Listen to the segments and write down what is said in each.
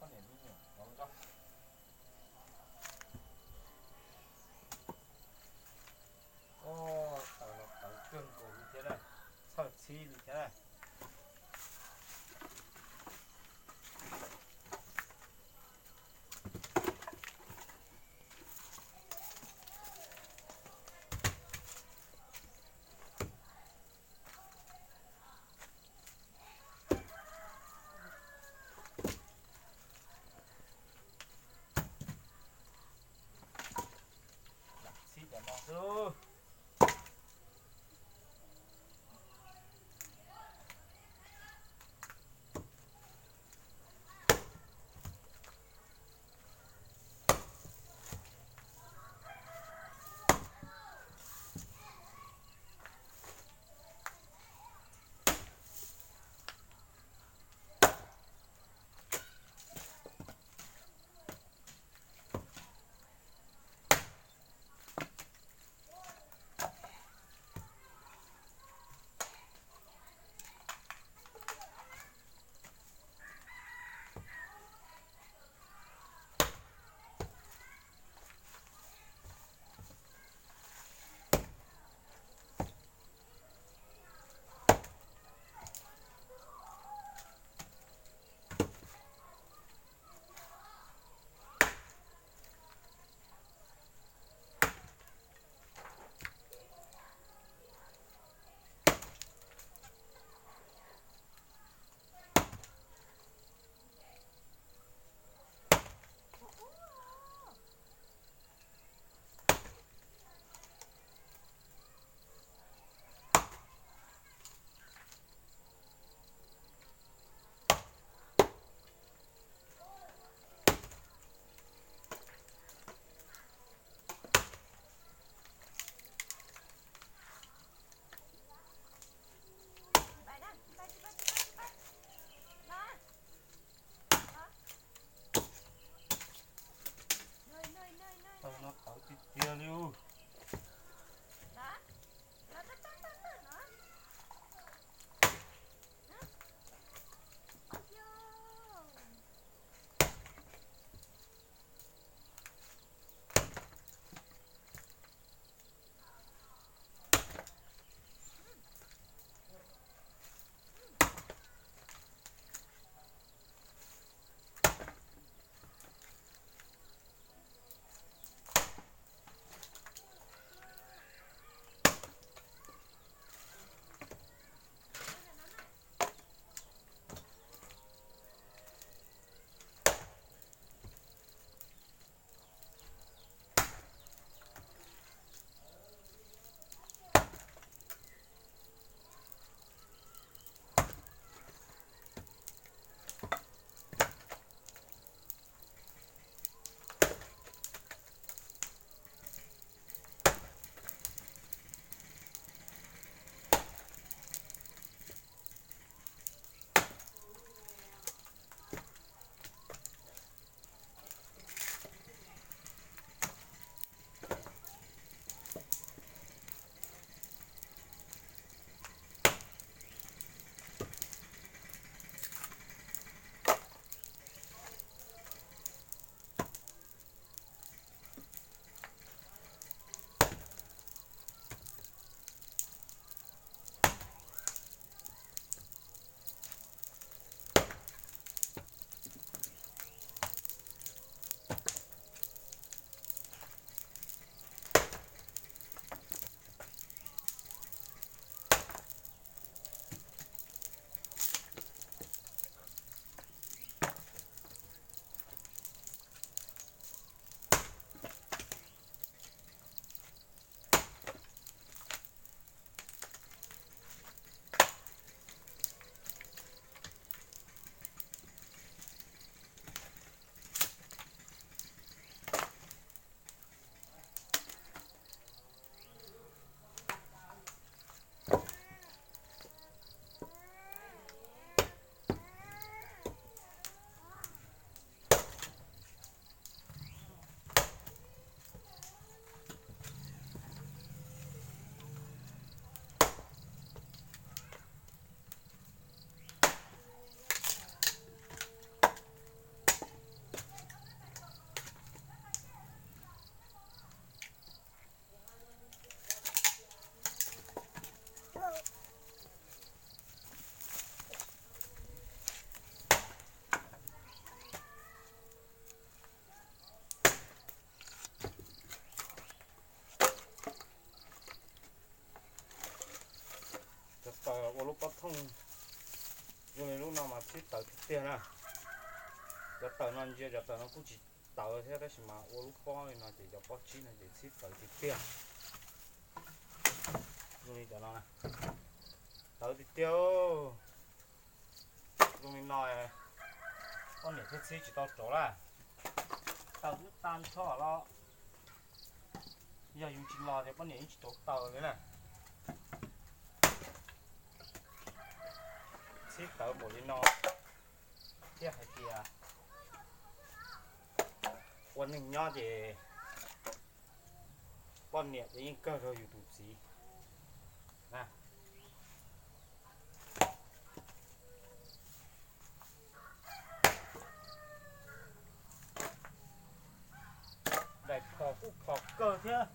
Niam me nyuam hauv nrob. Ua, tawv los tawv kawg nkaus li thiab na, txhawj txhij li thiab na. Txhij cov no xwb. Ua lub pob thooj zoo li lub no mas txhib tawv tiag tiag na. Cov tawm no ntsia cov tawm no kuj tsis tawv thiab tab sis mas ua lub pob li no ces cov pob tsib no ces txhib tawv tiag tiag. Zoo li cov no, tawv tiag tiag. Zoo li no, poj niam thiaj txhib tsis tau rauv lawm. Tawm twb tag nrho los, yog yus tsis los ces poj niam yeej tsis rauv taws li na. Txhib tawv npaum li no thiaj hais tias ua neeg nyob ces poj niam ces yeej kawg rau yus tus txiv na. Daim phom kuj phom kawg thiab,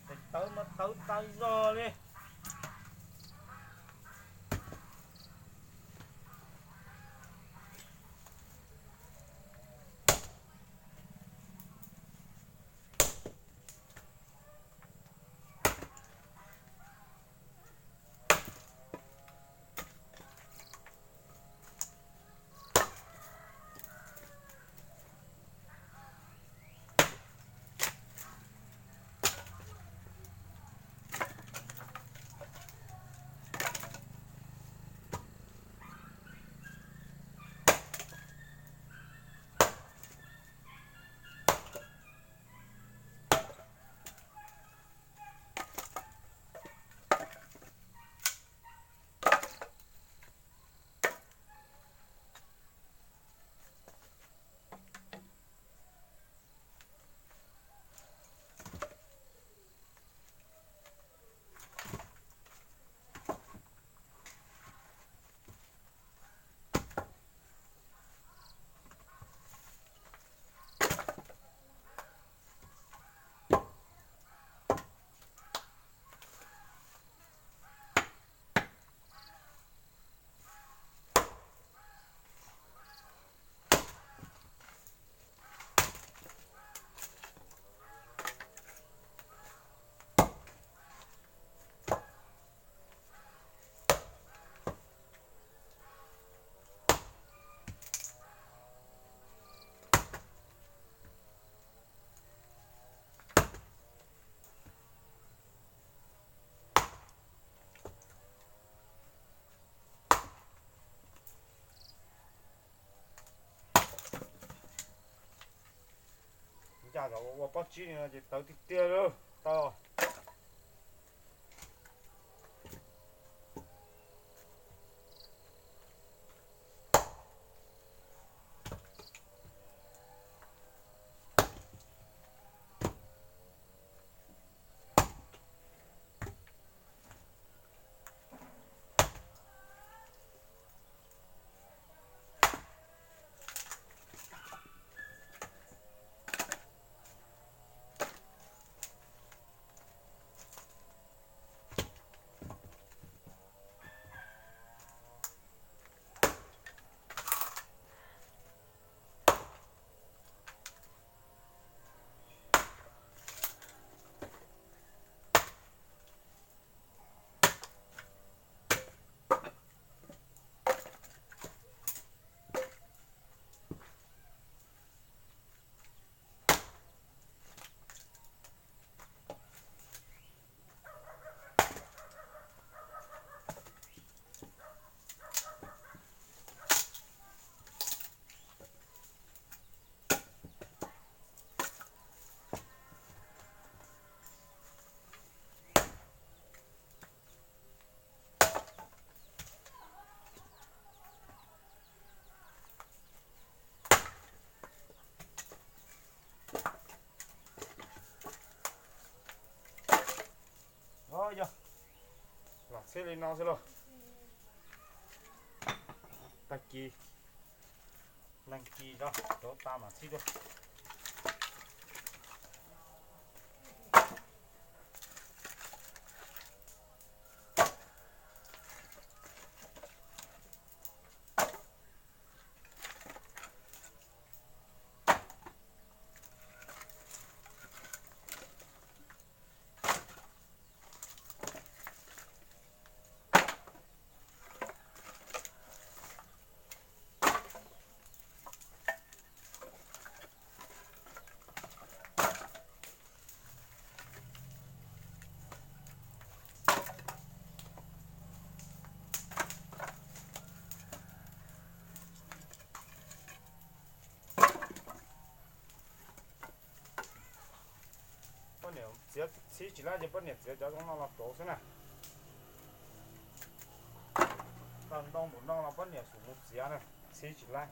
daim tawv mas tawv tas zog li. Ncaj cov ua pob tsib li no ces tawv tiag tiag li tau. Yog los txhib li no xwb lauj. Tag kis, nag kis rau tas mam txhib dua. Txiav txhib tsis laib ces poj niam txiav cov zoo no los rauv xwb na. Tawg ntau npaum no los poj niam xub mus txiav na, txhib tsis laib.